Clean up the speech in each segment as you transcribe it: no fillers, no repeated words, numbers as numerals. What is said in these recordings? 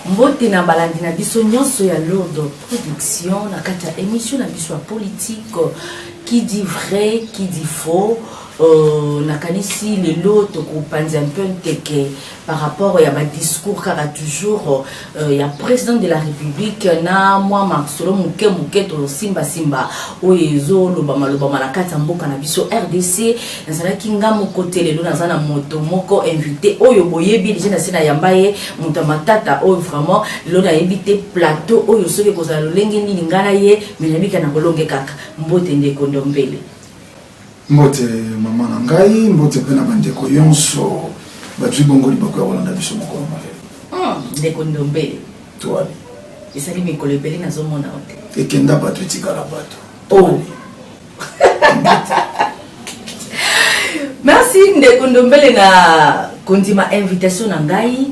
Mbote na balandi na biso nyonso ya Lourde Production na kati ya émission na biso ya politique qui dit vrai qui dit faux. Nakanisi lelo tokopanza un peu nteke par rapport ya badiscours kaka toujours ya président de la République na mwa masolo moke moke tosimbasimba oyo ezolobama lobama na kati ya mboka na biso RDC. Nazalaki nga moko te lelo, naza na moto moko invité oyo boyebi déjà, na se na yamba ye, moto ya matata oyo. Vraiment lelo nayebi te plateau oyo soki ekozala lolenge nini ngai na ye, me nayebi ka na kolonge kaka. Mbote, ndeko Ndombele. Mbote, mama na ngai, mbote mpe na bandeko nyonso bazwi bongo libako ya kolanda biso mokolo malelo. Ndeko Ndombele. Toali. Esali mikolo ebele nazomona yo te. Ekenda bato, etikala bato. Oh. Merci, ndeko Ndombele, na kondima invitation na ngai.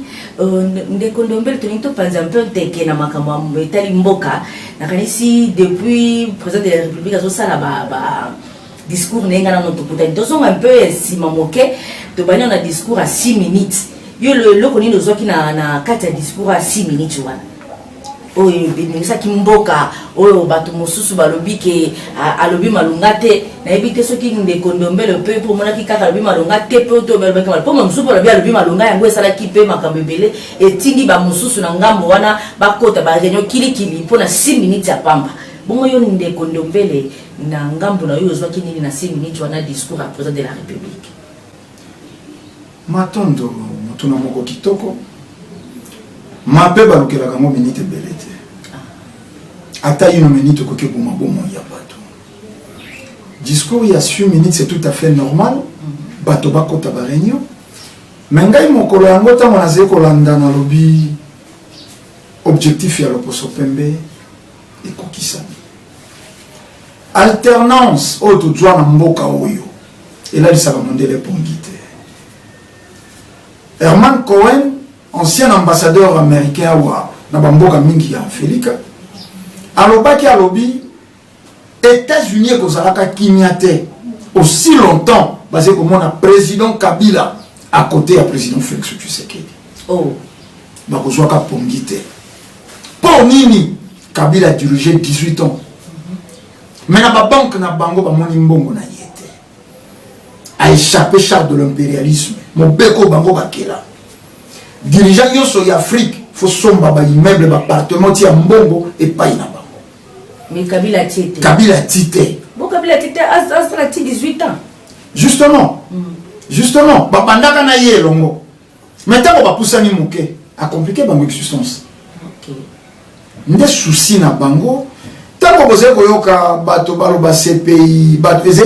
Ndeko Ndombele, tolingi topanza mpe nteke na makambo ya etali mboka. Nakanisi depuis président de la République azosala ba discours na ye, ngai nano tokutani. Tozonga mpe nsima moke, tobandi na discours ya 6 minutes. Yo, eloko nini ozwaki na kati ya discours ya 6 minutes wana oyo eningisaki mboka, oyo bato mosusu balobi ke alobi malonga te? Nayebi te soki ndeko Ndombele mpe mpo omonaki kaka alobi malonga te, mpe to balobaki mpo mosusu mpo alobi malonga, yango esalaki mpe makambo ebele, etindi bamosusu na ngambo wana bakota baréunion kilikili mpo na 6 minutes ya pamba. Bongo yo, ndeko Ndombele, na ngambo na yo, ozwaki nini na 6 minutes wana, discours ya président de la République? Matondo, motuna moko kitoko. Mabe balukelaka yango minute ebele te. Ata une minute okoki oboma bomoi ya bato. Discours ya 6 minutes, c'est tout à fait normal, bato bakota baréunion. Me ngai, mokolo yango, ntango nazali kolanda, nalobi objectif ya loposo pembe ekokisami. Alternance oyo tozwa na mboka oyo elalisaka mondele pongi te. Herman Cohen, ancien ambassadeur américain awa na bamboka mingi ya Afrika, alobaki, alobi États-Unis ekozalaka kimia te aussi longtemps bazali komona président Kabila à côté ya président Félix Tshisekedi. Oh. Bakozwaka pongi te. Mpo nini? Kabila dirige 18 ans, mais na babanke na bango bamoni mbongo na ye te. Aéchappé charte de l'impérialisme, mobeko bango bakela. Dirigeant nyonso ya Afrique faut somba baimmeuble, baappartement, tia mbongo epai na bango. Mais Kabila tie te. Kabila ti te. Bo Kabila tie te, asala ti 18 ans. Justement, justement, babandaka na ye elongo, mais ntango bapusani moke, acompliqué bango existence. Nde souci na bango, ntango bozali koyoka bato baloba CPI, bato eza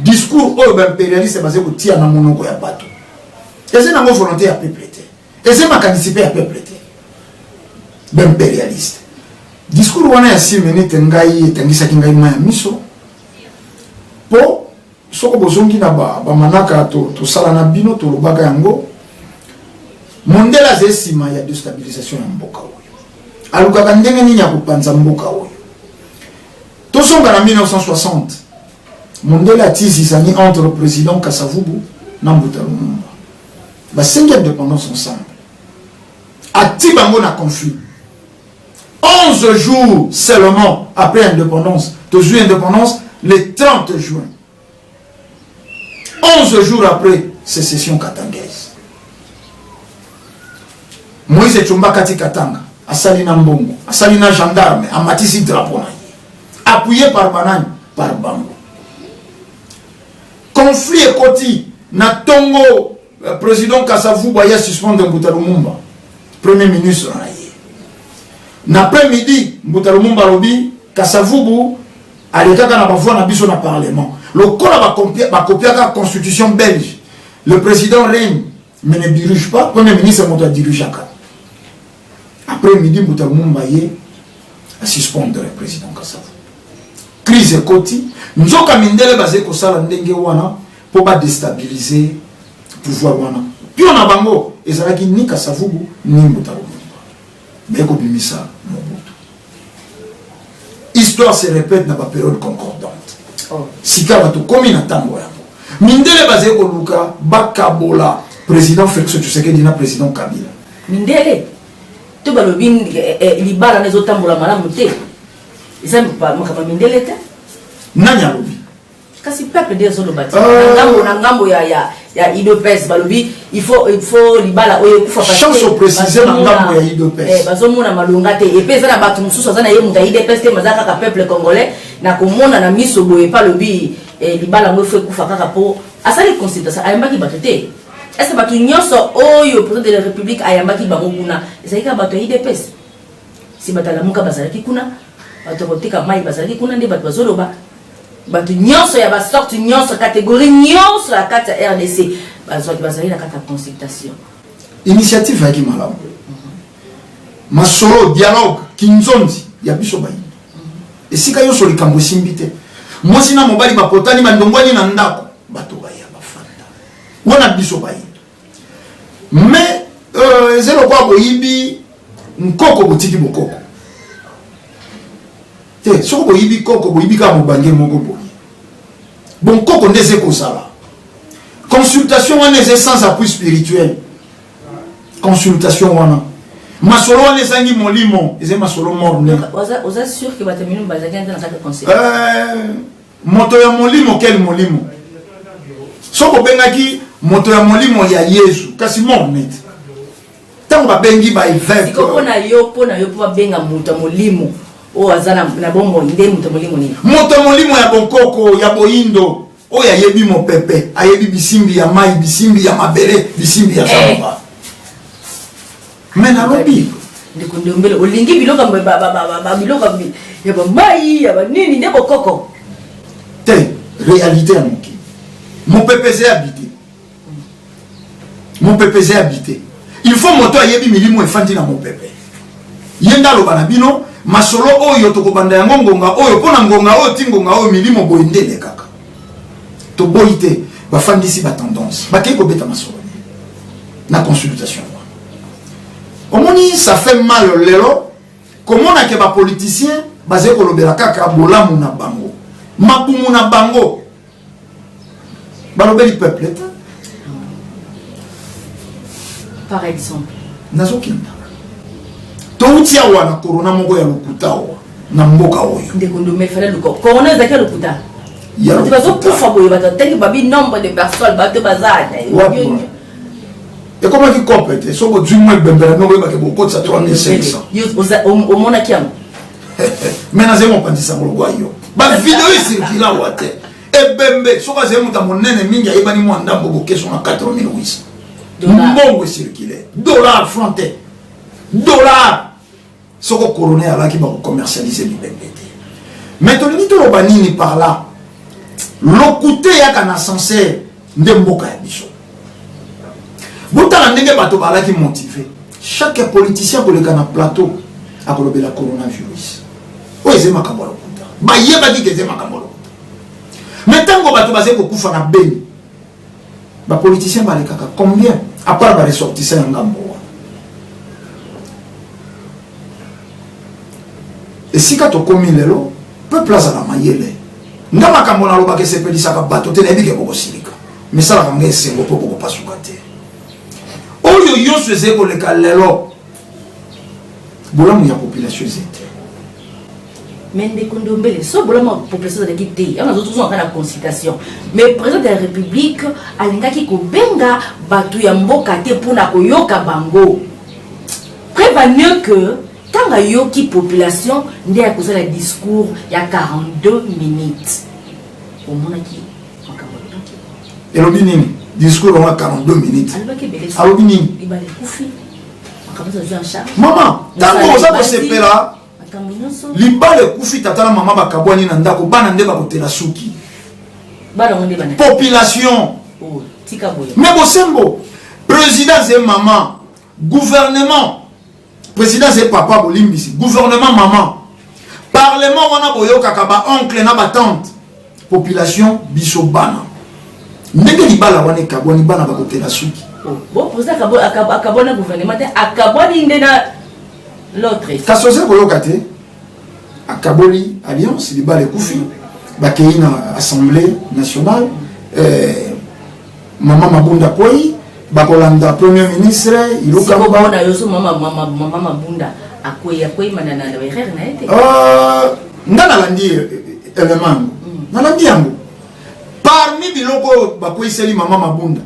discours oyo baimpérialiste bazali kotia na monoko ya bato, eza nango volonté ya peuple te, eza makanisi mpe ya peuple te. Baimpérialiste, discours wana ya 6 minutes, ngai etangisaki ngai mai ya miso, mpo soko bozongi na bamanaka tosala na bino, tolobaka yango, mondele aza nsima ya déstabilisation ya mboka oyo, alukaka ndenge nini ya kopanza mboka oyo. Tozonga na 1960, mondele atizizani entre président Kasavubu na Mbuta Lumumba, basengi indépendance ensemble, ati bango na conflit. 11 jours seulement après indépendance, tozwi indépendance le 30 juin, 11 jours après sécession katangaise, Moïse Tshomba kati Katanga, asali na mbongo, asali na gendarme, amatisi drapeau na ye, appuyé par banani? Par bango. Conflit ekoti na ntongo, président Kasavubu aya suspendre Mbuta Lumumba, premier ministre na ye. Na après midi, Mbuta Lumumba alobi Kasavubu alekaka na bavoix na biso na parlement, lokola bakopiaka constitution belge, le président règne mais ne dirige pas, premier ministre moto adirigeaka. Après midi, Mbuta Lumumba ye asuspendre président Kasavubu, crise ekoti. Nzoka mindele bazali kosala ndenge wana mpo badéstabiliser pouvoir wana. Pio na bango ezalaki ni Kasavubu ni Mbuta Lumumba, baye kobimisa Mobutu. Histoire se répète na bapériode concordante. Oh. Sika bato komi na ntango yango, mindele bazali koluka bakabola président Félix Tshisekedi na président Kabila. Mindele. To balobi libala na ezotambola malamu te. Eza makambo ya mindele te. Nani alobi? Kasi peuple nde ezoloba te. Na ngambo na ngambo ya UDPS balobi il faut libala oyo ekufa parce Chance que oprécise na ngambo ya UDPS. Bazomona malonga te. Epe eza na bato mosusu aza na ye moto ya UDPS te, maza kaka peuple congolais na komona na miso boye epe alobi libala yango efo ekufa kaka mpo asali consultation, ayambaki bato te. Est-ce bato nyonso oyo président de la République ayambaki bango kuna ezalaki kaka bato ya UDPS? Si bato ya Lamuka bazalaki kuna, bato ya koteka mai bazalaki kuna, nde bato bazoloba bato nyonso ya basorte nyonso, catégorie nyonso ya kati ya RDC bazwaki, bazali na kati ya consultation. Initiative ayaki malamu, masolo, dialogue, kinzonzi ya biso bayindo. Esika nyonso likambo esimbi te, mwasi na mobali bapotani, bandongwani na ndako, bato baya bafanda wana, biso bayindo. Mais eza lokola boyibi nkoko, botiki bokoko te. Soki boyibi koko, boyibi kaka mobange moko boye, bonkoko nde eze kozala. Consultation wana eza sans appui spirituel. Consultation wana, masolo wana ezangi molimo, eza masolo mort-né. Oza sûr ke bato ya milimo bazalaki nte na kati ya conseil? Moto ya molimo, quel molimo? Soki obengaki moto ya molimo ya Yesu, kasi mort-né te. Ntango babengi baévêque Siko mpo na yo, mpo babenga moto ya molimo oyo aza na bomoi nde moto ya molimo nini? Moto ya molimo ya bonkoko ya boyindo, oyo ayebi mopepe, ayebi bisimbi ya mai, bisimbi ya mabele, bisimbi ya zamba. Me nalobi Ndeko Ndombele, olingi biloko biloko ya bamai, ya banini nde bokoko? Te, réalité ya mokili, mopepe eza habité, mopepe eza habité. Il faut moto ayebi milimo efandi na mopepe, ye nde aloba na bino masolo oyo tokobanda yango ngonga oyo, mpo na ngonga oyo ti ngonga oyo milimo boye nde elekaka. Toboyi te, bafandisi batendance, bakei kobeta masolo na consultation wana. Omoni, ça fait mal lelo komona ke bapoliticien bazali kolobela kaka bolamu na bango, mabumu na bango, balobeli peuple te. Par exemple? Nazokenda, touti awa na corona moko ya lokuta awa na mboka oyo. Ndeko Ndombe, fale luka corona ezalaki ya lokuta. Ya Bato bazokufa boye, bato atangi babi nombre de personnes, bato baza Wapi wana? Ekomaki cope te. Soki ozwi mwa ebembela bino, oyebake bokotisa 3500. Yo, omonaki yango? Me nazali mopanzi sango lokwa yo. Bavideo ecircula awa te. Ebembe, soki azali moto ya monene mingi, ayebani mwa ndambo, bokeso na 4800. Dollar. Mbongo ecircule, dollar, franc te, dollar. Soko corona alaki, bakocommercialize bibembe te. Mais tolingi toloba nini par là? Lokute eyaka na ascenseur nde mboka ya biso. Botala ndenge bato balaki motive. Chaque politicien koleka na plateau akolobela coronavirus oyo eza makambo ya lokuta. Bayebaki ke eza makambo ya lokuta. Mais ntango bato bazali kokufa na Beni, bapoliticien balekaka combien, à part baressortissant ya ngambo wana? Esika tokomi lelo, peuple azala mayele. Nga makambo nalobaka esepelisaka bato te, nayebi ke bokosilika, misalaka nga esengo mpo bokopasuka te. Oyo nyonso ezali koleka lelo, bolamu ya population eza te. Mais ndeko Ndombele, so bolamu ya population ezalaki te, yango nazozongaka na consultation. Mais président de la République alingaki kobenga bato ya mboka te mpona koyoka bango? Preuve mieux que ntango ayoki population nde akozala discours ya 42 minutes. Omonaki makambo alobaki? Elobi nini discours wana 42 minutes? Alobaki ebele. Alobi nini? Libala ekufi, makambo nyonso azwi en charge. Mama, ntango oza kosepela makambo nyonso. Libala ekufi, tata na mama bakabwani na ndako, bana nde bakotela suki. Bana yango nde bana? Population. Oh, tika boye. Mais bosembo, président ze mama, gouvernement, président ze papa, bolimbisi, gouvernement mama, parlement wana boyokaka baoncle na batante, population biso bana. Ndenge libala wana ekabwani, bana bakotela suki. Oh, bon, président akabwani na gouvernement te, akabwani nde na l'autre. Kasi oza koyoka te, akaboli alliance, libala ekufi, bakei na Assemblée nationale, mama Mabunda kwei. Bakolanda premier ministre Ilukamba. Na yo so mama mama mama Mabunda akwei akwei mana na erreur na ye te. Nga nalandi élément yango. Nalandi yango. Parmi biloko oyo bakweyiseli mama Mabunda,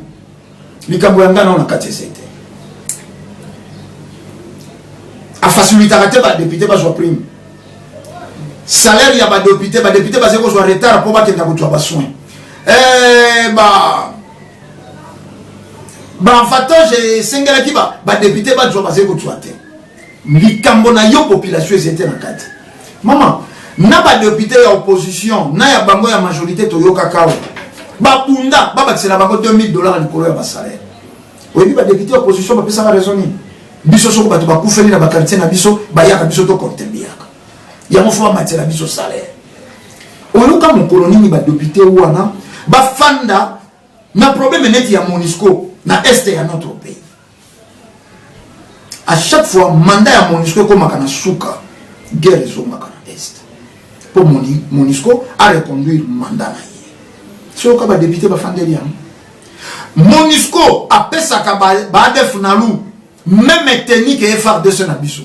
likambo ya nga nao na kati eza te. Afacilitaka te badéputé bazwa prime. Salaire ya badéputé, badéputé bazali kozwa retard mpo bakenda kozwa basoin. Ba baavantage esengelaki badéputé bazwa, bazali kozwa te. Likambo na yo population eza te na kati. Mama, na badéputé ya opposition na ya bango ya majorité, toyokaka awa babunda babakisela bango 2000 $ likolo ya basalaire. Oyebi badéputé ya opposition bapesaka raison nini? Biso soko bato bakufeli na baquartier na biso, bayaka biso tocontribuaka yango, fo bamatela biso salaire. Oyoka mokolo nini badéputé wana bafanda na problème neti ya MONUSCO na est ya notre pays? À chaque fois mandat ya MONUSCO ekomaka na suka, guerre ezongaka na est mpo MONUSCO areconduire mandat na ye. Soyoka badéputé bafandeli yango, MONUSCO apesaka baADF NALU même tenue ke FARDC na biso.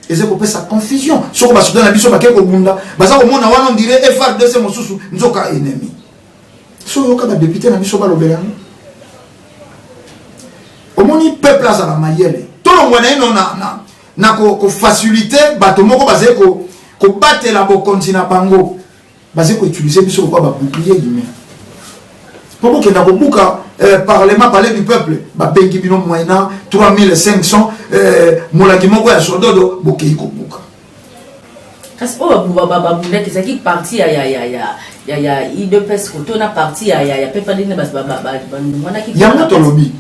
Eza kopesa confusion. Soko basoda na biso bakei kobunda, baza komona wana on dirait FARDC mosusu, nzoka ennemi. So oyoka badéputé na biso balobela yango? Omoni, peuple azala mayele. Tolongwa na ye no na kofacilité bato moko bazali kobatela bokonzi na bango, bazali koutiliser biso lokola babouclier humain mpo bokenda kobuka parlement, palais du peuple. Babengi bino moyennant 3500, molangi moko ya sododo, bokei kobuka. Kasi oyo babundaki ezalaki parti ya UDPS koto na parti ya PPRD nde bandunganaki. Yango tolobi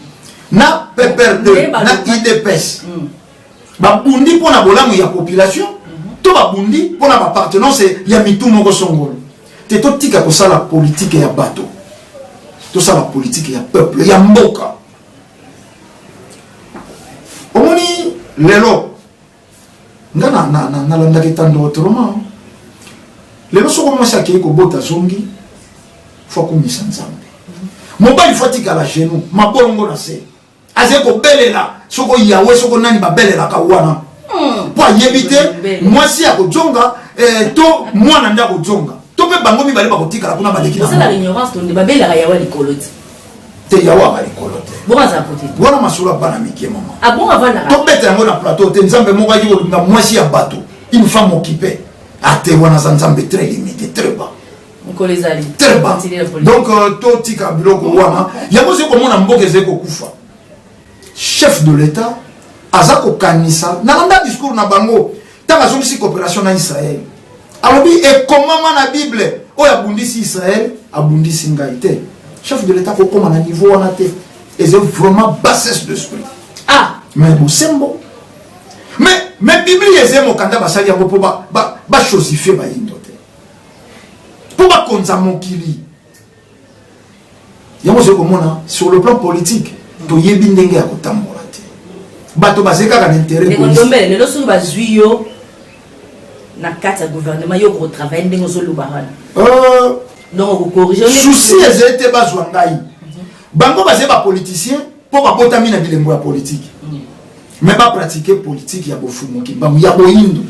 na PPRD na UDPS babundi mpo na bolamu ya population to babundi mpo na baappartenance ya mitu moko songolo te. Totika kosala politike ya bato, tosala politike ya peuple, ya mboka. Omoni, lelo nga nalandaka etando autrement. Lelo soko mwasi akei kobota, zongi, fo akumisa Nzambe. Mobali fo atikala genou, mabolongo na se, azali kobelela soko Yawe, soko nani babelelaka wana, mpo ayebi te mwasi akozonga to mwana nde akozonga to mpe bango mibale bakotikala kuna baleki. Osala ignorance to nde babelaka Yawe likolo te. Te, Yawe aka likolo te. Bongo azala kote? Wana masolo ya bana mike, mama. Abongo avandaka. Tobeta yango na plateau te. Nzambe moko ayaki kolinga mwasi ya bato, une femme occupée, ate wana aza Nzambe très limité, très bas. Mokolo ezali. Très bas. Donc totika biloko wana. Yango ozali komona mboka ezali kokufa. Chef de l'État aza kokanisa. Nalanda discours na bango ntango azongisi coopération na Israel, alobi ekomama na Bible, oyo abundisi Israel abundisi ngai te. Chef de l'État kokóma na niveau wana te, eza vraiment bassesse d'esprit. Ah. Mais bosembo, mais Biblia eza mokanda basali yango mpo bachosifie bayindo te, mpo bakonza mokili. Yango ozali komona, sur le plan politique toyebi ndenge ya kotambola te. Bato bazali kaka na intérêt. Ndeko Ndombele, lelo soki bazwi yo na kati ya gouvernement, yo kotravaille ndenge ozoloba wana? Donc okocorriger? Souci ezali te bazwa ngai. Bango bazali bapoliticien mpo babotami na bilembo ya politike, mais bapratique politike ya bofumu Kimbangu, ya boyindu.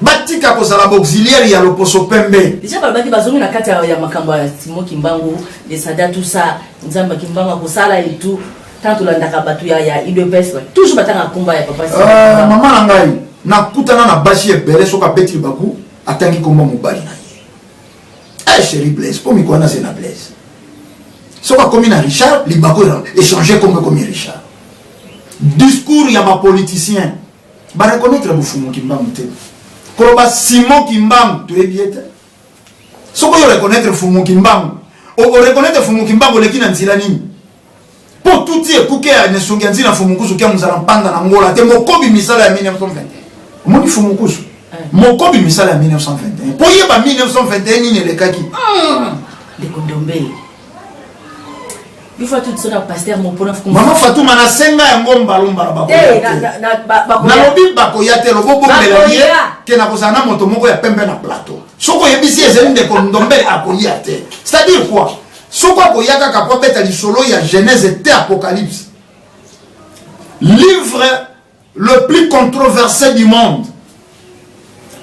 Batika kozala baauxiliaire ya loposo pembe. Déjà balobaki bazongi na kati ya makambo ya Simon Kimbangu, desada, tout ça, Nzambe Kimbangu akosala et tout. Tant tolandaka bato ya UDPS, toujours batanga komba ya papa. Mama na ngai, nakutana na basi ebele, soki abeti libaku, atangi komba mobali na ye: "Eh, chéri Blaise." Mpo mikolo wana aze na Blaise. Soki akomi na Richard, libaku échange, kombo ekomi Richard. Discours ya bapoliticien, bareconnaître bofumu Kimbangu te. Koloba Simon Kimbangu, toyebi ye te. Soki oyo reconnaître Fumu Kimbangu, oreconnaître Fumu Kimbangu, oleki na nzela nini? Mpo tuti ekuke ya nesongi ya nzina Fumu Nkusu kia mozala mpanda na ngola te, mokobi misala ya 1921. Omoni, Fumu Nkusu mokobi misala ya 1921, mpo yeba 1921 nini elekaki. Ndeko Ndombele, il faut tout ça na pasteur mo mpona. Mama Fatuma, nasenga yango mbala mbala. Nalobi bakoya te. Lobo bombela ye ke nakozala na moto moko ya pembe na plateau. Soki oyebisi ezali ndeko Ndombele, akoya te. C'est-à-dire quoi? Soki akoya kaka po abeta lisolo ya Genèse te, Apocalypse. Livre le plus controversé du monde.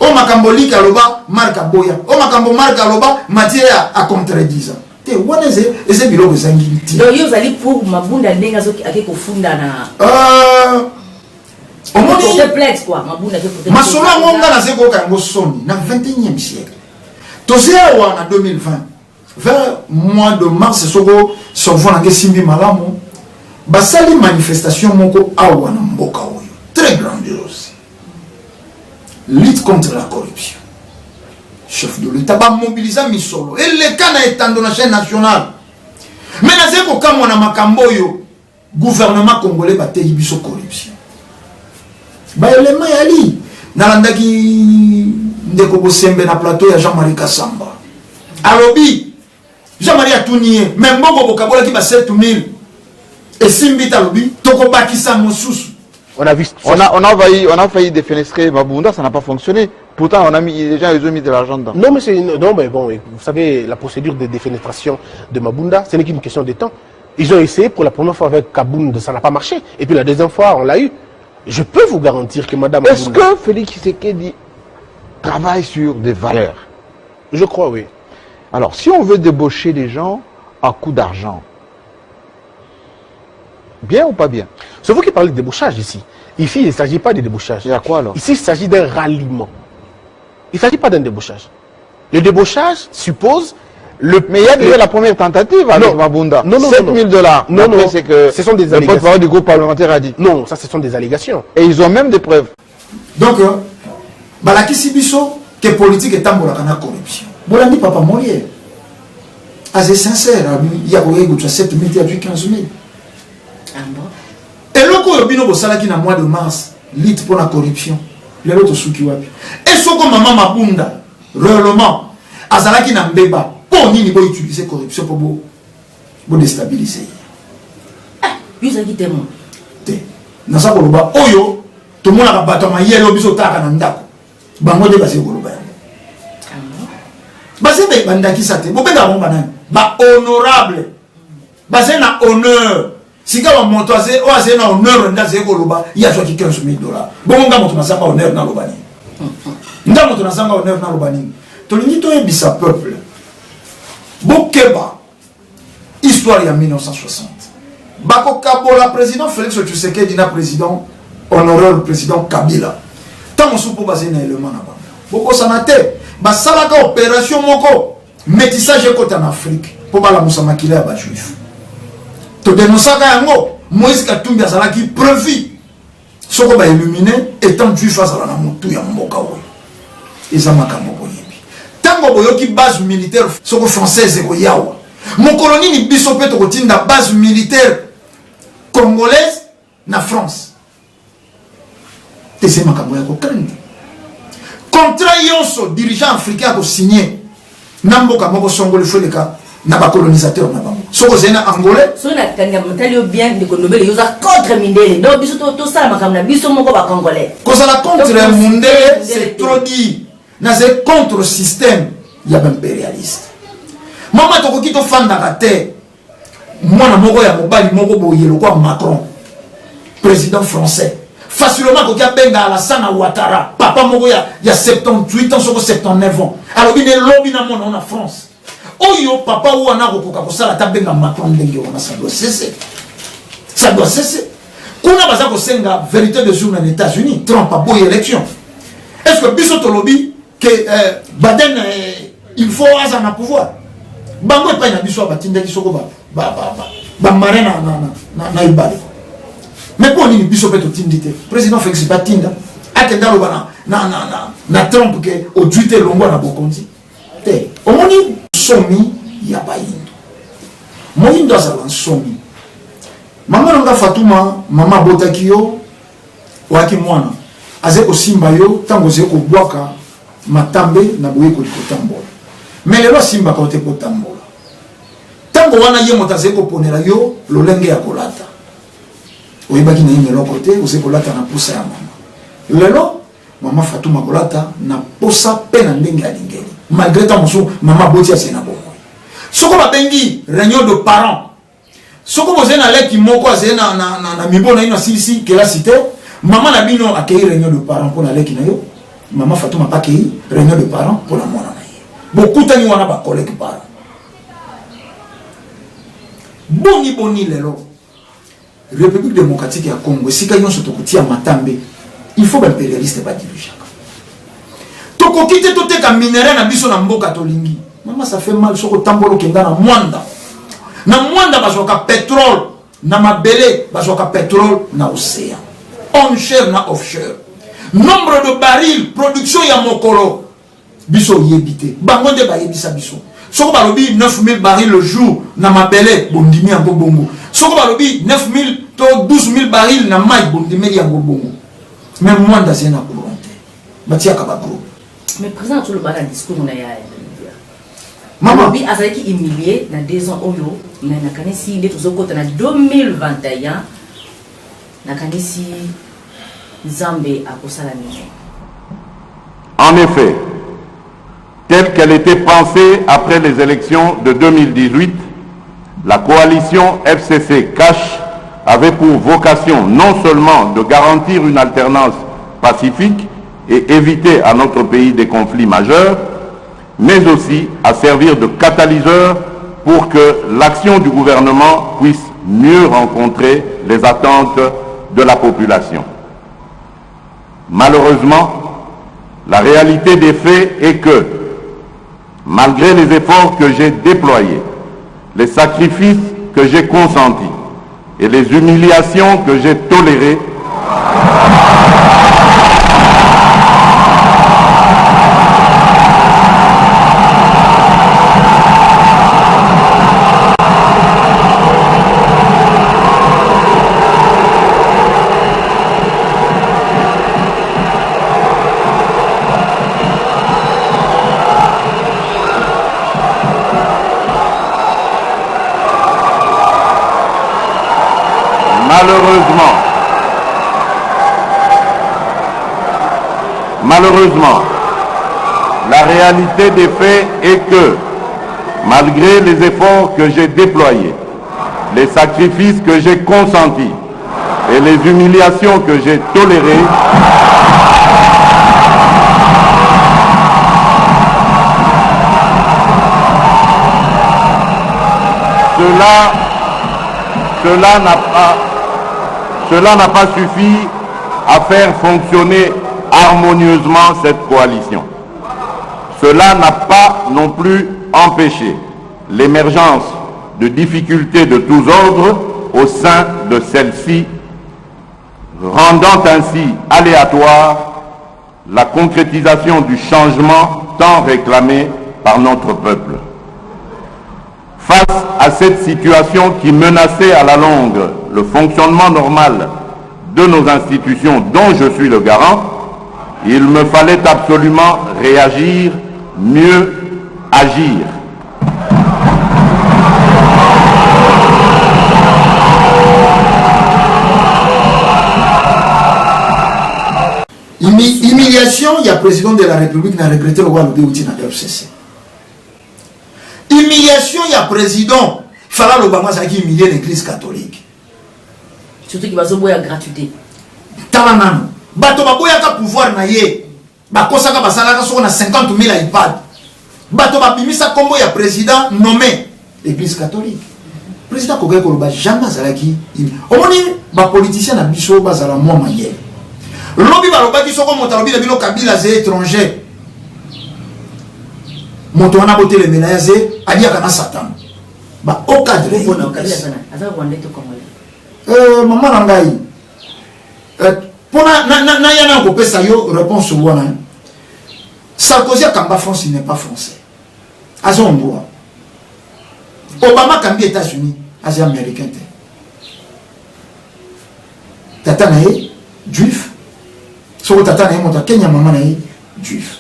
Oyo makambo Luc aloba, Marc aboya. Oyo makambo Marc aloba, Matthieu a contredisa. Te wana eza biloko ezangi ntina. Donc yo ozali pour Mabunda ndenge ake kofunda na Omoni porter plainte quoi, Mabunda ake porter masolo yango, nga naza koyoka yango soni na 21e siècle. Toza awa na 2020, vers mois de mars, soko cerveau na nga esimbi malamu, basali manifestation moko awa na mboka oyo, très grandiose, lutte contre la corruption. Chef de l'État bamobiliza misolo eleka na etando na chaîne nationale. Mais nazali kokamwa na makambo oyo gouvernement congolais bateyi biso corruption. Baelema yali nalandaki ndeko Bosembe na plateau ya Jean-Marie Kasamba, alobi, Jean-Marie atuni ye: "Mais mbongo bokabolaki ba 7000 esimbi te?" Alobi: "Tokobakisa mosusu." On a vu, on a failli défenestrer Mabunda, ça n'a pas fonctionné. Pourtant, on a mis, les gens, ils ont mis de l'argent dedans. Non, mais non, mais bon, vous savez, la procédure de défenestration de Mabunda, ce n'est qu'une question de temps. Ils ont essayé pour la première fois avec Kabound, ça n'a pas marché. Et puis la deuxième fois, on l'a eu. Je peux vous garantir que Madame Est-ce Mabunda- que Félix Tshisekedi travaille sur des valeurs? Je crois, oui. Alors, si on veut débaucher les gens à coup d'argent, bien ou pas bien? C'est vous qui parlez de débauchage ici. Ici, il ne s'agit pas de débauchage. Il y a quoi alors? Ici, il s'agit d'un ralliement. Il ne s'agit pas d'un débauchage. Le débauchage suppose le. Mais il y a déjà la première tentative avec Non. Mabunda. Non, non, 7 non, 000 non. dollars. Non, Après, non. c'est que Ce sont des le allégations. porte-parole du groupe parlementaire a dit. Non, ça, ce sont des allégations. Et ils ont même des preuves. Donc balakisi biso ke politique etambolaka na corruption. Bolandi papa Molière, aza sincère, abi ya koyei kozwa 7 000 te, azwi 15 000. Ah bon? Eloko oyo bino bosalaki na mois de mars, lutte mpo na corruption, lelo tosuki wapi? E soko mama Mabunda réellement azalaki na mbeba, mpo nini boutiliser corruption mpo bodéstabiliser ye? Yo ozalaki témoin? Te, naza koloba oyo tomonaka. Bato ya mayele oyo biso otalaka na ndako, bango nde bazali koloba yango. Ah bon? Bazali bandakisa te, bobengaka bango banani? Bahonorable, bazali na honneur. Sika bamoto oyo azali na honneur nde azali koloba ye azwaki 15 000 dollars. Bongo nga moto nazanga honneur, naloba nini? Nga moto nazanga honneur, naloba nini? Tolingi toyebisa peuple: bokeba, histoire ya 1960, bakokabola président Félix Tshisekedi na président honoraire, président Kabila. Ntango mosusu mpo bazali na élément na bango, bokosana te, basalaka opération moko métissage ekota na Afrique mpo balamusa makila ya bajuif. Todénonçaka yango. Moïse Katumbi azalaki prévu soko baélimine étant juif, azala na motu ya mboka oyo. Eza makambo boyebi. Ntango boyoki base militaire soko française ekoyawa, mokolo nini biso mpe tokotinda base militaire congolaise na France? Eza makambo ya kokende. Contrat nyonso dirigeant africain akosigne na mboka moko songolo, ifo eleka na bacolonisateur na bango. Soki ozali na Angolais Soki nakanga motali yo bien, ndeko Ndombele, yo oza contre mindele. Donc biso tosala makambo na biso moko bacongolais. Kozala contre mundele, c'est trop dit. Nazali contre système ya baimpérialiste. Mama, tokoki tofandaka te, mwana moko ya mobali moko boye lokwa Macron, président français, facilement akoki abenga Alassane Ouattara, papa moko ya 78 ans soko 79 ans, alobi ne lobi na mona na France. Oyo papa wana akokoka kosala ata benga Macron ndenge wana? Ça doit cesser, ça doit cesser. Kuna baza kosenga vérité des urnes na États-Unis. Trump aboyi élection. Est ce que biso tolobi ke Biden il faut aza na pouvoir? Bango epai na biso batindaki soko bamarin na ebale, mais mpo nini biso mpe totindi te? Président Félix batinda akende aloba na Trump ke ojui te, elongwa na bokonzi te. Omoni nsomi ya bayindo, moyindo azala nsomi. Mama na nga Fatuma, mama abotaki yo, oyaki mwana, azali kosimba yo ntango ozali kobwaka matambe na boyekoli kotambola. Mais lelo asimbaka yo te kotambola. Ntango wana ye moto azali koponela yo lolenge ya kolata, oyebaki na ye eloko te, ozali kolata na posa ya mama. Lelo mama Fatuma kolata na posa mpe na ndenge alingeli, malgré ntango mosusu mama aboti, azali na bomoi. Soko babengi réunion de parents. Soko bozali na leki moko azali na, na, na, na mibo na ino asilisi kelasi te, mama na bino akei réunion de parents mpo na leki na yo, mama Fatuma mpe akei réunion de parents mpo na mwana na ye. Bokutani wana ba collègues parents. Boni boni lelo République démocratique ya Congo esika nyonso tokotia matambe, il faut ba impérialiste ba dirigeaka. Tokoki te toteka minerai na biso na mboka tolingi. Mama, ça fait mal soko tambola okenda na Mwanda. Na Mwanda bazwaka pétrole na mabele, bazwaka pétrole na océan. Onshore na offshore. Nombre de barils, production ya mokolo biso oyebi te, bango nde bayebisa biso. Soko balobi 9000 barils le jour na mabele, bondimi yango bongo. Soko balobi 9000 to 12000 barils na mai, bondimeli yango bongo. Mais Mwanda azali na courant te, batiaka ba groupe. Mais président atoloba na discours na ya mama alobi azalaki humilié na 2 ans oyo, mais nakanisi nde tozokota na 2021, nakanisi Nzambe akosala nini. En effet, telle qu'elle était pensée après les élections de 2018, la coalition FCC-CACH avait pour vocation non seulement de garantir une alternance pacifique et éviter à notre pays des conflits majeurs, mais aussi à servir de catalyseur pour que l'action du gouvernement puisse mieux rencontrer les attentes de la population. Malheureusement, la réalité des faits est que, malgré les efforts que j'ai déployés, les sacrifices que j'ai consentis et les humiliations que j'ai tolérées, Malheureusement, malheureusement, la réalité des faits est que, malgré les efforts que j'ai déployés, les sacrifices que j'ai consentis et les humiliations que j'ai tolérées, cela, cela n'a pas, cela n'a pas suffi à faire fonctionner harmonieusement cette coalition. Cela n'a pas non plus empêché l'émergence de difficultés de tous ordres au sein de celle-ci, rendant ainsi aléatoire la concrétisation du changement tant réclamé par notre peuple. Face à cette situation qui menaçait à la longue le fonctionnement normal de nos institutions dont je suis le garant, il me fallait absolument réagir, mieux agir. Humiliation ya président de la République na regretté lokola alobi euti na FCC. Humiliation ya président fala aloba yango azalaki humilie na église catholique. Surtout ki bazoboya gratuité. Tala nano bato baboyaka pouvoir na ye, bakosaka basalaka soko na 50 000 iPad, bato babimisa nkombo ya président nommé église catholique. Président akokaki koloba jamais azalaki. Omoni bapoliticien na biso bazala mwa mayele. Lobi balobaki soko moto alobi na bino Kabila aze étranger, moto wana botelemela ye aze aliaka na Satan. Ba haut cadre mama na ngai mpona naya na kopesa yo réponse wana. Sarkozy akamba France, il n'est pas français, aza hongrois. Obama akambi États-Unis, aza américain te, tata na ye juif. Soko tata na ye moto akenya, mama na ye juif.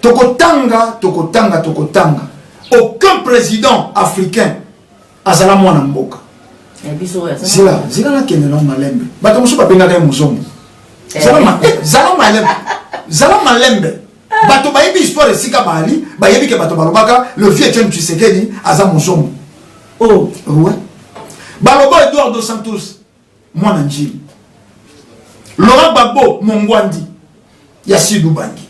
Tokotanga, tokotanga, tokotanga, aucun président africain azala mwana mboka. Zila zila, nakende na malembe. Bato mosusu babengaka ye mozombo. Zala malembe, zala malembe. Bato bayebi histoire esika baali, bayebi ke bato balobaka le vieux Etienne Tshisekedi aza mozombo. Oh. Ouais. Baloba Edouard dos Santos, mwana Njili. Laurent Gbagbo, Mongwandi, ya Sud Ubangi.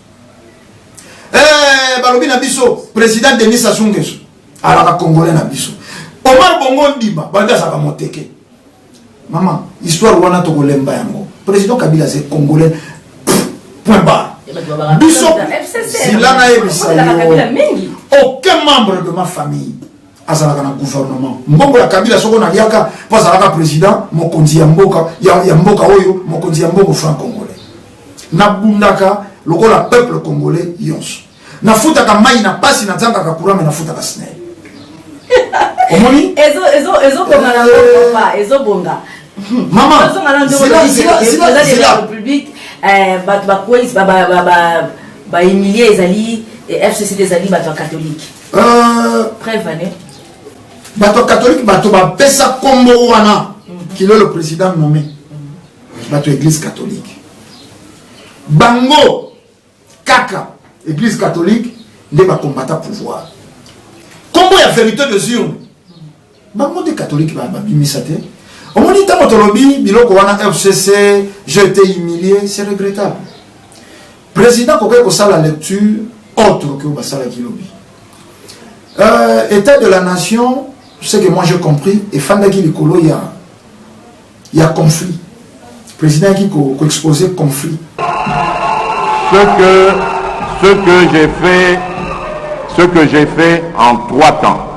Eh, balobi na biso, président Denis Sassou Nguesso, alaka congolais na biso. Omar Bongo Ndimba, balobi azalaka moteke. Maman, histoire wana tokolemba yango. Président Kabila c'est congolais. Point barre. Biso, zila nayebisa yo, aucun membre de ma famille azalaka na gouvernement. Mbongo ya Kabila soko naliaka po azalaka président mokonzi ya mboka ya, ya mboka oyo mokonzi ya mbongo franc congolais. Nabundaka lokola peuple congolais yonso. Nafutaka mai na pasi, nazangaka courant me nafutaka SNEL. Omoni? Ezobonga na papa, ezobonga. Mama, zila, zila, zila, zila. République, bato bakwei bahumilie ezali FCC, ezali bato ya catholique. Preuve ane. Bato ya catholique, bato bapesa kombo wana kilo le président nommé. Bato ya église catholique. Bango kaka église catholique nde bakombata pouvoir. Kombo ya vérité des urnes, bango nde catholique babimisa te. Omoni ntango tolobi biloko wana FCC, j'ai été humilié, c'est regrettable. Président kokoki kosala lecture autre que oyo basalaki lobi. État de la nation, ce que moi j'ai compris, efandaki likolo ya conflit. Président yaki koexpose conflit. Ce que j'ai fait, ce que j'ai fait en trois temps.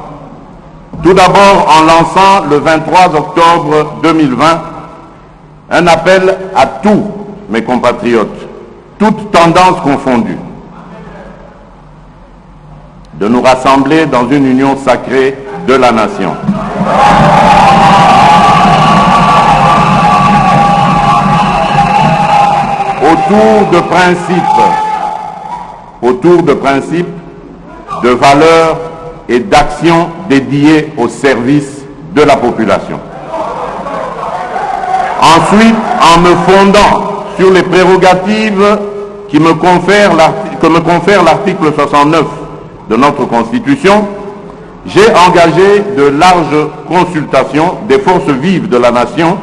Tout d'abord en lançant le 23 octobre 2020 un appel à tous mes compatriotes, toutes tendances confondues, de nous rassembler dans une union sacrée de la nation. Autour de principes, autour de principes, de valeurs et d'actions dédiées au service de la population. Ensuite, en me fondant sur les prérogatives qui me confère que me confère l'article 69 de notre Constitution, j'ai engagé de larges consultations des forces vives de la nation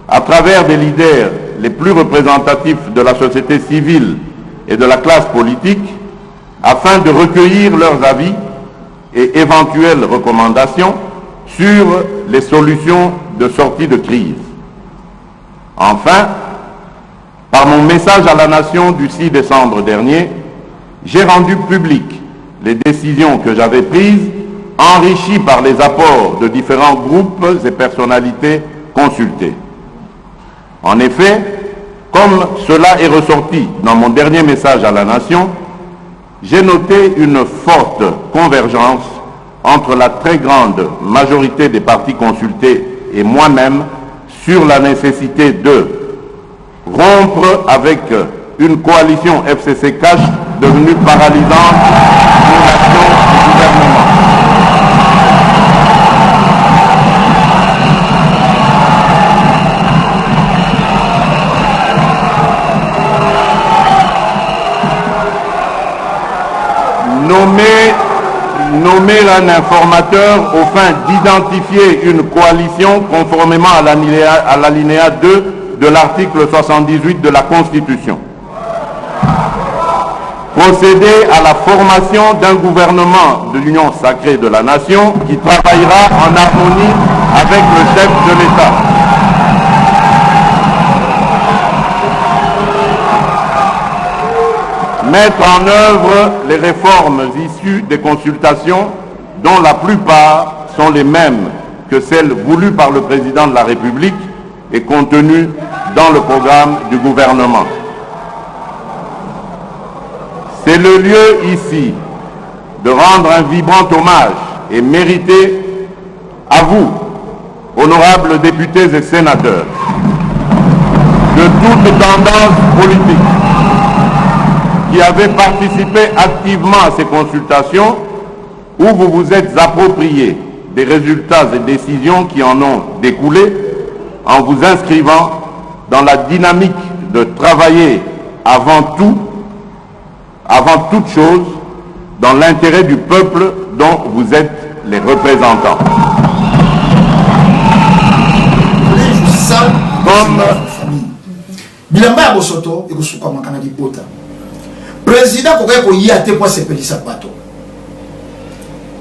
à travers des leaders les plus représentatifs de la société civile et de la classe politique afin de recueillir leurs avis et éventuelles recommandations sur les solutions de sortie de crise. Enfin, par mon message à la nation du 6 décembre dernier, j'ai rendu public les décisions que j'avais prises, enrichies par les apports de différents groupes et personnalités consultés. En effet, comme cela est ressorti dans mon dernier message à la nation, j'ai noté une forte convergence entre la très grande majorité des partis consultés et moi-même sur la nécessité de rompre avec une coalition FCC CACH devenue paralysante pour l'action du gouvernement. Nommer un informateur au fin d'identifier une coalition conformément à l'alinéa 2 de l'article 78 de la Constitution. Procéder à la formation d'un gouvernement de l'Union sacrée de la nation qui travaillera en harmonie avec le chef de l'État. Mettre en œuvre les réformes issues des consultations dont la plupart sont les mêmes que celles voulues par le président de la République et contenues dans le programme du gouvernement. C'est le lieu ici de rendre un vibrant hommage et mérité à vous, honorables députés et sénateurs, de toutes tendances politiques qui avez participé activement à ces consultations où vous vous êtes approprié des résultats et décisions qui en ont découlé en vous inscrivant dans la dynamique de travailler avant toute chose, dans l'intérêt du peuple dont vous êtes les représentants. sale Comme- famille. Bilamba ya bosoto ekosukwamaka na libota. Président akokaki koya te mpo asepelisa bato,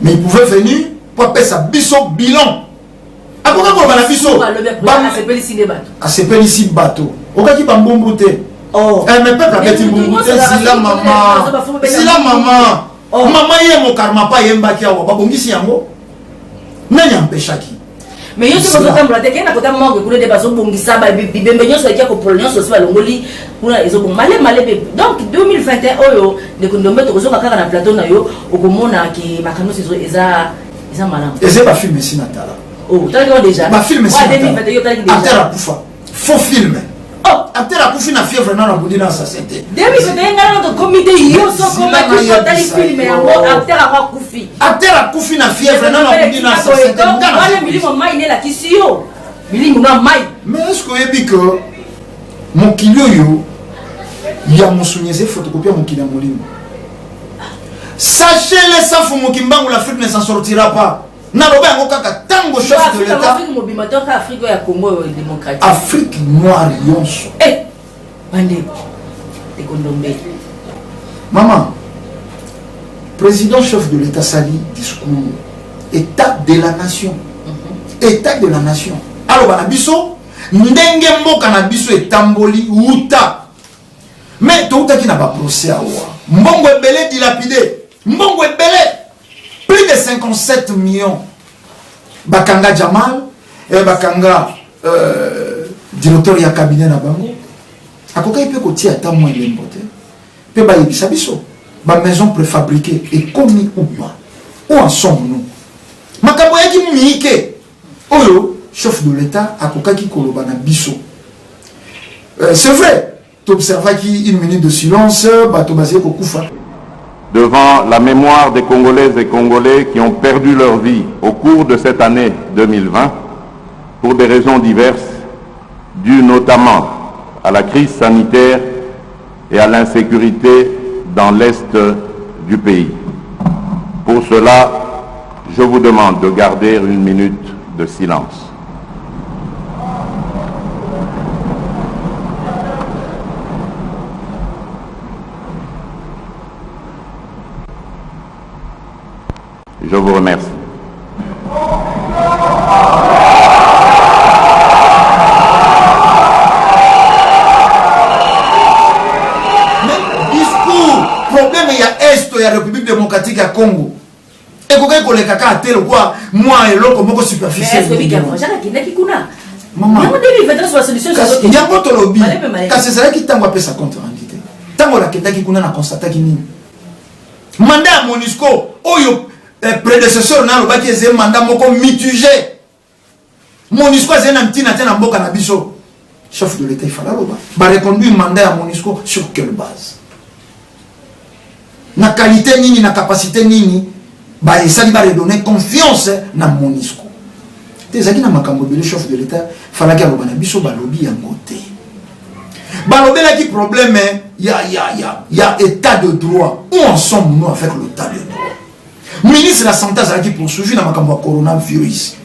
mais il pouvait venir mpo apesa biso bilan. Akoki koloba na biso Alobi asepelisi nde bato. Asepelisi bato, okaki bambumbu te. Oh. Eh, mais peuple abeti Mais mbumbu mutu te. nyonso Zila azalaka mama, soki zila mama. Oh. Mama ye mokarma pa ayembaki awa, babongisi yango, nani ampeshaki? Mais yo soki ozotambola te, kende na kota morgue kuna nde bazobongisa bibembe nyonso ekia kopola nyonso osi balongoli kuna, ezobonga male male. Donc 2021 oyo, ndeko Ndombe, tokozoka kaka na plateau na yo, okomona ke makambo nyonso eza malamu. Eza bafilm esi na tala. Oh, otalaki yango déjà? Bafilm esi Wa na tala. 2021 yo otalaki Acteur déjà? akufa, faux film. Oh. Acteur akufi na fièvre, nano abundi na assassin te. 2021 ngai nano tokomi te, yo sokomaki otali film yango, acteur yango akufi. Acteur akufi na fièvre, nano abundi na assassin te. Nga na Wana milimo mai nde elakisi yo milimo na mai. Mais est ce que oyebi ke mokili oyo ya mosuni eza photocopie ya mokili ya molimo? Sachez-le, Safu Mokimbangu, l'Afrique ne s'en sortira pas. Naloba yango kaka ntango chef de l'État. Afrique mobima to kaka Afrique oyo ya Congo oyo démocratique? Afrique noire nyonso. Eh, bandeko, ndeko Ndombe. Mama, président chef de l'État sali discours état de la nation. État de la nation, aloba na biso ndenge mboka na biso etamboli wuta. Mais toutaki na baprocès awa, mbongo ebele dilapidé, mbongo ebele, plus de 57 millions. Bakanga Jamal, eh, bakanga directeur ya cabinet na bango. Akokaki mpe kotia ata mwa elembo te mpe bayebisa biso bamaison préfabriquée ekomi ou pas, où en sommes-nous? Makambo eyaki miike oyo chef de l'État akokaki koloba na biso. C'est vrai, toobservaki une minute de silence, bato bazali kokufa. Devant la mémoire des Congolaises et Congolais qui ont perdu leur vie au cours de cette année 2020, pour des raisons diverses, dues notamment à la crise sanitaire et à l'insécurité dans l'Est du pays. Pour cela, je vous demande de garder une minute de silence. Je vous remercie. Mais discours problème ya Est ya République démocratique ya Congo ekokaki koleka kaka te lokwa mwa eloko moko superficiel. Jacques akendaki kuna. Mama. Yango 2021 so basolution. Kasi yango tolobi, kasi ezalaki ntango apesa compte rendu te. Ntango nakendaki kuna, na constataki nini? Mandat ya MONUSCO oyo, prédécesseur na alobaki eza mandat moko mitigé, MONUSCO azali na ntina te na mboka na biso. Chef de l'État ifala aloba bareconduire mandat ya MONUSCO sur quelle base, na qualité nini, na capacité nini baesali baredonner confiance na MONUSCO te. Ezalaki na makambo ebele chef de l'État falaki aloba na biso, balobi yango te. Balobelaki problème ya état de droit. Où en sommes-nous avec l'état de droit? Ministre de la Santé azalaki poursuivi na makambo ya coronavirus,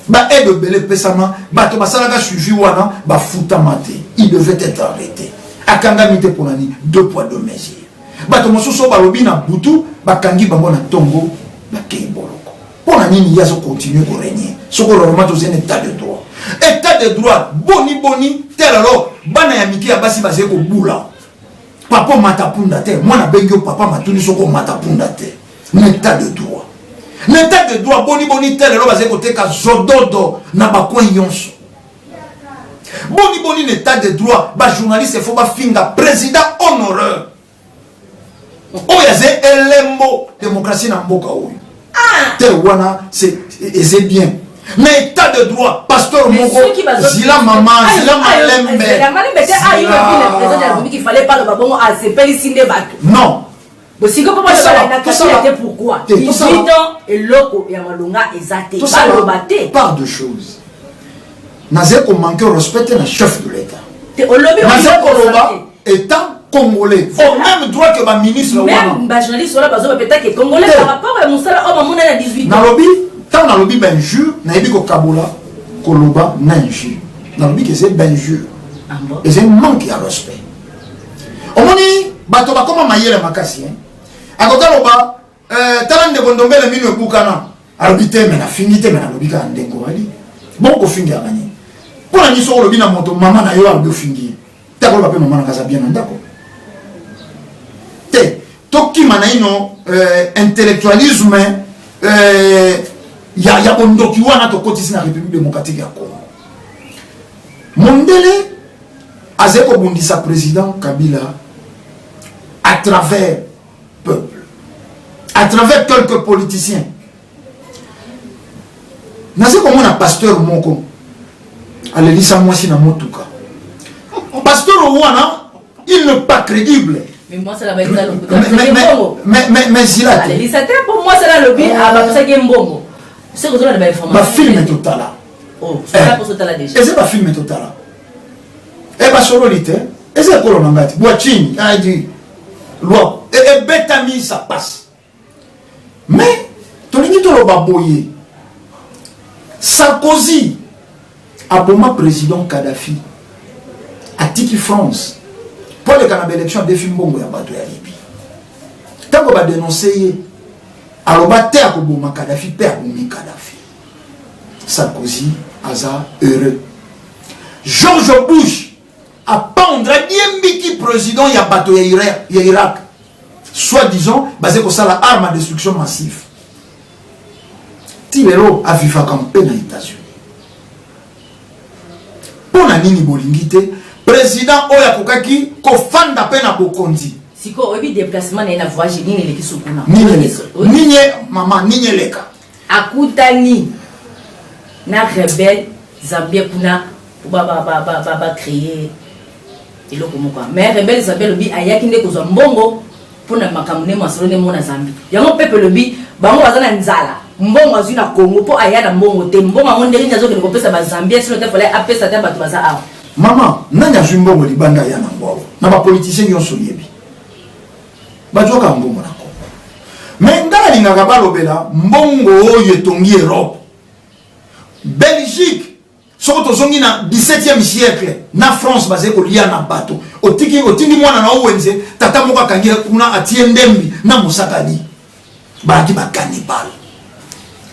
baaide ebele epesama, bato basalaka suivi wana bafutama te. Il devait être arrêté, akangami te. Mpona nini deux poids deux mesures? Bato mosusu oyo balobi na butu, bakangi bango, na ntongo bakei boloko. Mpo na nini ye azocontinue korégner soki normalement tozali na état de droit? État de droit boni boni tel alors bana ya mike ya basi bazali kobula: "Papa, omata punda te." Mwana abengi yo papa, matuni soki omata punda te. Na état de droit, na état de droit boni boni te lelo bazali koteka zododo na bacoin nyonso? Boni boni na état de droit bajournaliste faut bafinga président honoreur oyo aza elembo démocratie na mboka oyo te? Wana eza bien na état de droit? Pasteur moko, zila mama, zila malembe. Malembe te, ayo président de la République, il fallait pas loba bongo, asepelisi nde bato. Non. Bosiko mpo balobala na Kabila te. Pourquoi 18 ans eloko ya malonga eza te, baloba te? Part de choses, nazali komanke respect te na chef de l'État. Te, olobi. Nazali koloba étant Congolais, au même droit que baministre wana. Même bajournaliste wana bazoba peut-être Congolais par rapport ya mosala oyo bamona na 18 ans. Nalobi, ntango nalobi bainjure, nayebi kokabola koloba na injure. Nalobi ke eza bainjure. Ah bon? Eza manque ya respect. Omoni bato bakoma mayele makasi, hein? Akoki aloba tala ndeko Ndombele mino ebukana, alobi te, me nafingi te, me nalobi kaka ndenge wali bongo. Kofingaka nini? Mpo na nini? Soki olobi na moto mama na yo, alobi ofingi ye te. Akoloba mpe mama na nga aza bien na ndako te. Tokima na ino intellectualisme ya bondoki wana tokotisi na République démocratique ya Congo. Mondele azali kobundisa président Kabila à travers peuple, à travers quelques politiciens. Naza komona pasteur moko alelisa mwasi na motuka. Pasteur wana, il n'est pas crédible. Mais mwasi na baeza lokuta. Mais zila te. Alelisa te, mpo mwasi na alobi abapesaki ye mbongo. Soki ozolanda bainformation. Bafilme totala. Oh, soki posotala déjà. Eza bafilme totala, e basololi te. Eza ekolo na ngai te. Bwachini adi loi ebetami, ça passe. Mais tolingi toloba boye: Sarkozy aboma président Kadhafi, atiki France mpo aleka na baélection, adefi mbongo ya bato ya Libye. Ntango badénonce ye, aloba te akoboma Kadhafi, mpe abomi Kadhafi. Sarkozy aza heureux. George Bush apendre, adiembiki président ya bato ya Irak, ya Irak, soi-disant baza kosala arme à destruction massive. Ti lelo avivaka mpe na États-Unis. Mpo na nini bolingi te président oyo akokaki kofanda mpe na bokonzi? Sikoyo oyebi déplacement na ye na voyage nini eleki so kuna? Nini eleka? Nini, mama, nini eleka? Akutani na rebelle zambien kuna po bacréer eloko moko. Mais rebelle zambien alobi ayaki nde kozwa mbongo mpona makambo nde masolo nde mona Zambie yango. Pepe elobi bango baza na nzala, mbongo azwi na Congo mpo aya na mbongo te. Mbongo yango ndenge nini azokende kopesa Bazambien? Sino te, fale apesa te bato baza awa. Mama, nani azwi mbongo libanda ya nango awa? Na bapoliticien nyonso oyebi, bazwaka mbongo na Congo. Me ngai alingaka balobela mbongo oyo etongi Europe, Belgique. Soko tozongi na 17e siècle, na France bazali kolia na bato. Otiki, otindi mwana na owenze, tata moko akangi kuna, atie ndembi na mosakali, bayaki bacannibale.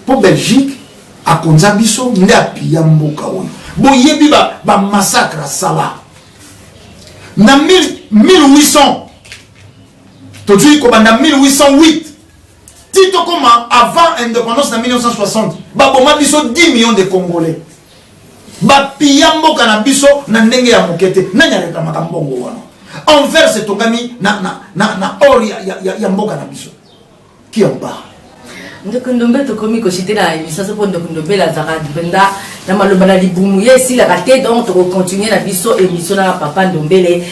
Mpo Belgique akonza biso nde apia mboka oyo. Boyebi bamassacre asala na 1800, tozwi kobanda 1808 ti tokóma avant indépendance na 1960, baboma biso 10 millions de Congolais, bapia mboka na biso na ndenge ya moke te. Nani areklamaka mbongo wana? Anvers etongami na or ya mboka na biso. Qui en parle? Ndeko Ndombe, tokomi koshite na émission so, mpo ndeko Ndombele azalaka mpenza na maloba na libumu, ye esilaka te. Donc tokocontinue na biso émission na papa Ndombele.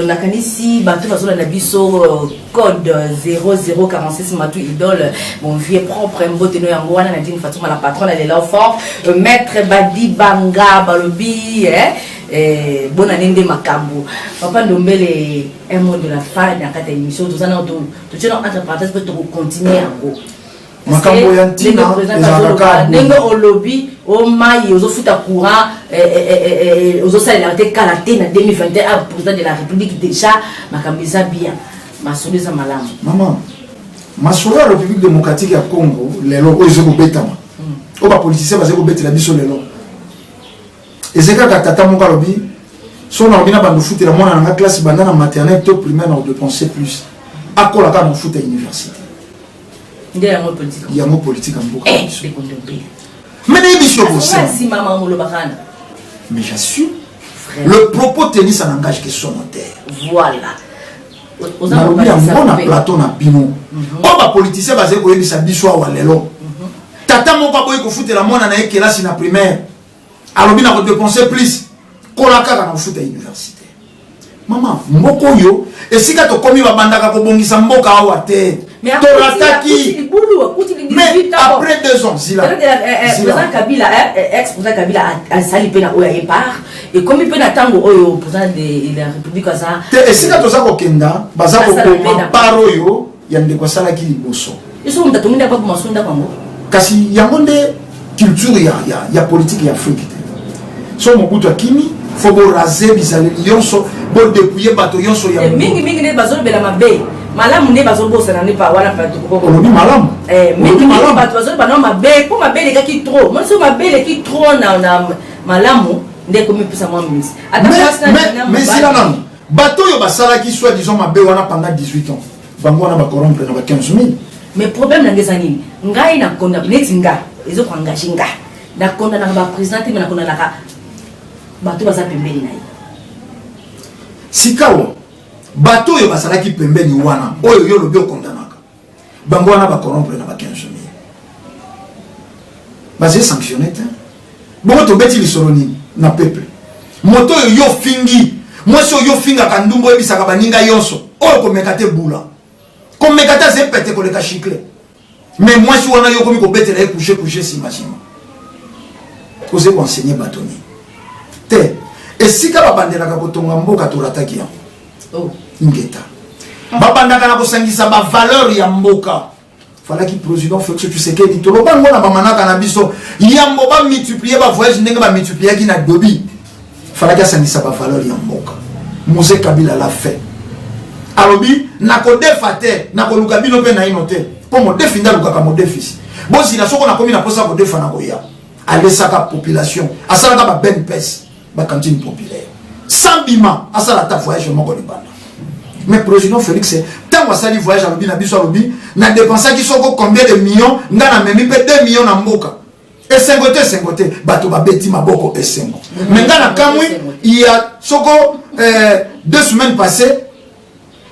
Nakanisi bato bazolanda biso, code 0046, Matu Idole, mon vieux propre, mbote no yango wana. Nadine Fatuma, la patronne, alela fort. Maître Badi Banga balobi, bonne année nde makambo. Papa Ndombele, un mot de la fin na kati ya émission. Toza na totie na entre parenthèse mpe tokocontinue yango. Makambo ya ntina ezalaka kaka. Ndenge olobi o mai ozofuta courant, ozosalela te kala te na 2021, président de la République déjà, makambo eza bien, masolo eza malamu. Mama, masolo ya République démocratique ya Congo lelo oyo eza kobetama, oyo bapoliticien bazali kobetela biso lelo, eza kaka tata moko alobi: so nalobi na bando futela mwana na nga classe banda na maternelle to primaire, na kodépenser plus, akola kaka na kofuta université. Nde yango politique. Yango politique ya mboka na biso. Ndeko Ndombele. Mais nayebi so bosema. Nsima mama olobaka wana. Mais j'assume le propos tenu, ça n'engage que son auteur. Voilà. Nalobi yango na plateau na bino. Oyo bapoliticien bazali koyebisa biso awa lelo, tata moko aboyi kofutela mwana na ye kelasi na primaire, alobi na kodépenser plus, kola kaka na kofuta université. Mama, mboka oyo esika tokomi, babandaka kobongisa mboka awa te. Torataki, mais après 2 ans, zila. Président Kabila, ex président Kabila asali mpe na oyo aye part, ekomi mpe na ntango oyo président de la République aza. Te, esika toza kokenda, baza kokoma part oyo ya ndeko asalaki liboso. Eso moto atongi ndako, akoma so ndako yango. Kasi yango nde culture ya politique ya Afrique te. So Mobutu akimi, faut bo raser bizaleli yonso, bo dépouiller bato yonso ya eh, mingi mingi nde bazolobela mabe, malamu nde bazobosana nde pa wana bato olobi malamu. Eh, mingi mingi bato bazoloba nao mabe mpo mabe elekaki trop. Moni soki mabe eleki trop na malamu nde ekomi pesa mwa misi. Ata mais zila nanu, bato oyo basalaki soi disant mabe wana pendant 18 ans, bango wana bacorrompre na ba 15 000. Mais problème na ngai eza nini? Ngai na konda neti nga ezokoengage nga, nakondanaka baprésident te, me nakondanaka bato baza pembeni na ye. Sikawa bato oyo bazalaki pembeni wana oyo yo olobi okondanaka bango wana, bacorrompre na ba 15 000, bazali sanctionné te. Bongo tobeti lisolo nini na peuple? Moto oyo yo fingi, mwasi oyo ofingaka ndumba, oyebisaka baninga nyonso oyo komeka te, bula komeka te, aza pete koleka chicle. Mais mwasi wana yo okomi kobetela ye couche couche, nsima nsima oze koenseigner bato nini te? Esika babandelaka kotonga mboka, torataki yango. Oh. Ngeta babandaka na kosangisa bavaleur ya mboka. Falaki président Félix Tshisekedi, toloba ngo na bamanaka na biso, yambo bamultiplier bavoyage ndenge bamultipliaki na dobi, falaki asangisa bavaleur ya mboka. Mzee Kabila l'a fait. Alobi nakodefa te, nakoluka bino mpe naino te, mpo modefi nde alukaka modefisi. Bozila, soko nakomi na mposa kodefa, na koya. Alesaka population, asalaka babenpes, bacantine populaire, sans bima asala ata voyage moko libanda. Mais président Félix, ntango asali voyage, alobi na biso, alobi nadépensaki soko combien de millions, nga namemi mpe 2 millions na mboka. Esengo te, esengo te, bato babeti maboko, esengo. Mais nga na kamwi, il y a soko 2 semaines passées,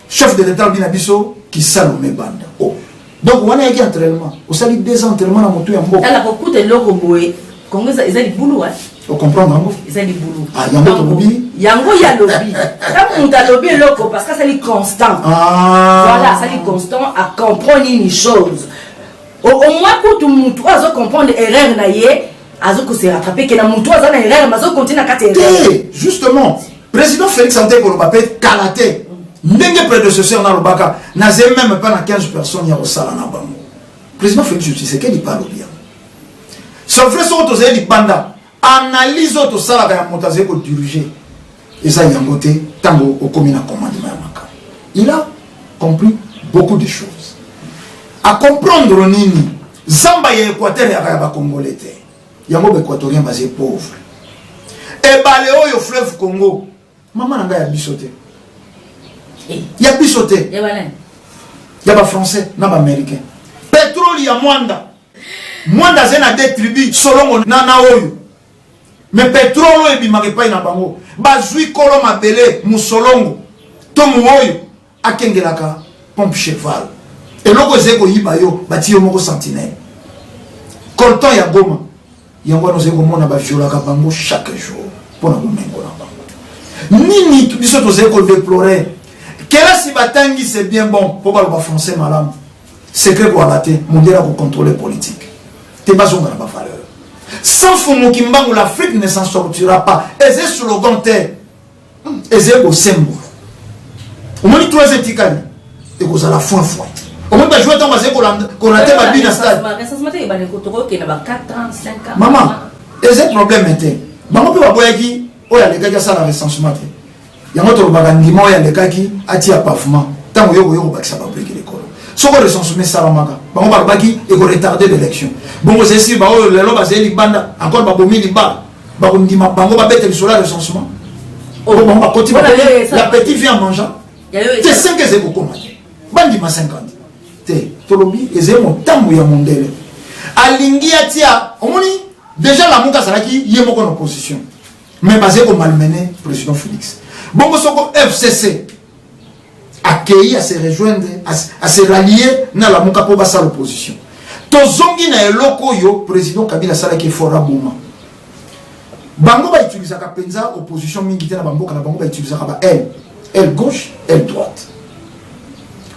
chef de l'État alobi na biso kisalume banda. Oh. Donc wana yaki entraînement, osali 2 ans entraînement na motu ya mboka. Tala kokuta eloko boye, Kongo eza libulu. Ocomprendre yango? Eza libulu. Ah, yango tolobi. Yango ye alobi, ntango moto alobi eloko, parce que asali constant. Ah. Voilà, asali constant, acomprendre une chose. Au moins kutu mutu oyo azocomprendre erreur na ye, azokose rattraper, ke na mutu oyo aza na erreur mais azocontinue na kati ya erreur. Te, justement, président Félix ante koloba mpe kala te ndenge prédécesseur nalobaka, nazali même pas na 15 personnes ya kosala na bango. Président Félix Tshisekedi mpe alobi yango. C'est vrai, soko tozali libanda, analyse oyo tosalaka ya moto azali kodirige eza yango te. Ntango okomi na commandement ya makambo, il a compris beaucoup de choses. Acomprendre nini? Zamba ya Équateur yaka ya bacongolais te, yango baéquatorien baze pauvre. Ebale oyo fleuve Congo, mama na ngai, ya biso te, ya biso te, ya bafrançais na baaméricain. Pétrole ya Mwanda, Mwanda azali na deux tribus, Solongo na oyo, mais pétrole oyo ebimaka epai na bango, bazwi kolo mabele mosolongo to mooyo akengelaka pompe cheval. Eloko ezali koyiba yo, batie yo moko sentinelle. Coltan ya Goma, yango wana ozali komona baviolaka bango chaque jour mpo na bomengo na bango. Nini biso tozali kodéplorer? Kelasi batangi, c'est bien bon mpo baloba français malamu. Secret koala te, mondele akocontrôle politique te. Bazonga na bavaleur. Sans Fumu Kimbangu, l'Afrique ne s'en sortira pas. Eza slogan te, eza bosembo. Omoni, trois etikali ekozala foin foin. Omoni bajoueur ntango bazali korater babuts na stade. Mama, eza problème te. Bango mpe baboyaki oyo alekaki asala recensement te. Yango tolobaka, ndima oyo alekaki atia pavement, ntango yo koyo kobakisa babriques likolo. Soko recensement esalamaka, bango balobaki ekoretarder l'élection. Bongo ezali baoyo lelo bazali libanda encore, babomi libala, bakondima bango babete lisolo ya recensement po bango bakoti. L'appétit vient en mangeant te. 5 ezali kokoma te, bandima 50 te. Tolobi ezali motambo ya mondele, alingi atia. Omoni déjà Lamuka azalaki ye moko na opposition, mais bazali komalmener président Félix. Bongo soko FCC akei ase rejoindre, ase rallier na Lamuka mpo basala opposition, tozongi na eloko oyo président Kabila asalaki effort aboma bango. Bautilisaka mpenza opposition mingi te na bamboka na bango. Bautilisaka ba aile, aile gauche, aile droite,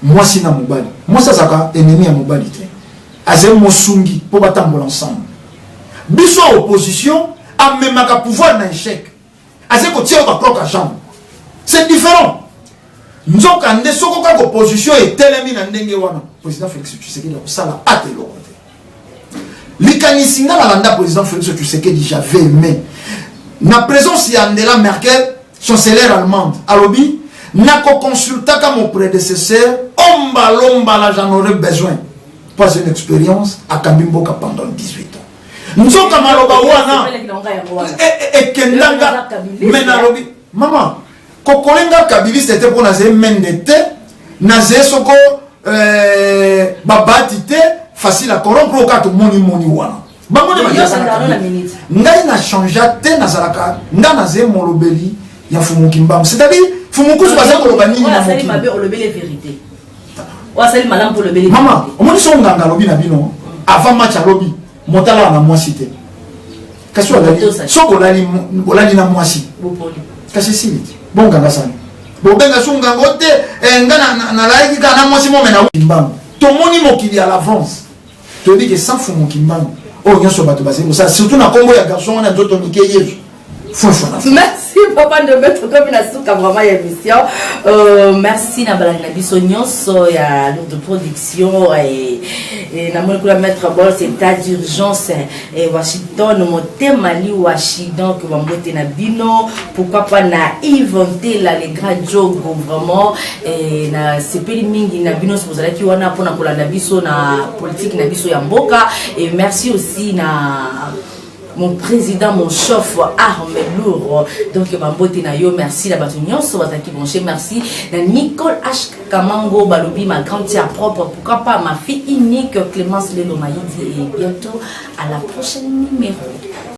mwasi na mobali. Mwasi azalaka ennemi ya mobali te, azali mosungi mpo batambola ensemble. Biso opposition amemaka pouvoir na échec, azali kotia oyo bacroc-en-jambe, c'est différent. Nzoka nde soko kaka opposition etelemi na ndenge wana, président Félix Tshisekedi akosala ata eloko te. Likanisi nga nalanda président Félix Tshisekedi, j'avais aimé. Na présence ya Angela Merkel, chancelière allemande, alobi nakoconsultaka mon prédécesseur ombalombala, j'en aurais besoin pas une expérience, akambi mboka pendant 18 ans. Nzoka maloba wana ekendanga. Me nalobi, mama, kokolenga kabiliste te, mpo nazali mende te, nazali soko babati te, facile à corrompre. Oyo kaka tomoni-moni wana, bango nde baliasaka. Ngai na changea te, nazalaka nga nazali molobeli ya Fumu Kimbangu, c'est-à-dire Fumu Kusu baza koloba nini na mokili. Mama, omoni so nganga alobi na bino avant match, alobi motalaka na mwasi te, kasi soki olali na mwasi, kasi esili te. Bonganga sani bobenga so nganga o te, nga nalayaki kaka na mwasi mome na Kimbangu. Tomoni mokili à l'avance, toyebi ke sans Fumu Kimbangu, oyo nyonso bato bazali kosala, surtout na nkombo ya garçon wana nzoto mike Yezu. Merci, papa Ndombe. Tokomi na suka vraiment ya émission. Merci na balandi na biso nyonso ya Lourde Production. Namoni kuna maître Bol, état d'urgence, Washington motema liwashi. Donc bambote na bino, pourquoi pas na Yves Ntela, le grand jogo. Vraiment nasepeli mingi na bino nyonso bozalaki wana mpona kolanda biso na politique na biso ya mboka. Et merci aussi na mon président, mon chef, arme lourd. Donc bambote na yo, merci na bato nyonso bazalaki branché. Merci na Nicole H Kamango balobi, ma grande sœur propre, pourquoi pas ma fille unique Clémence Lelo Maïdi. Et bientôt à la prochaine numéro.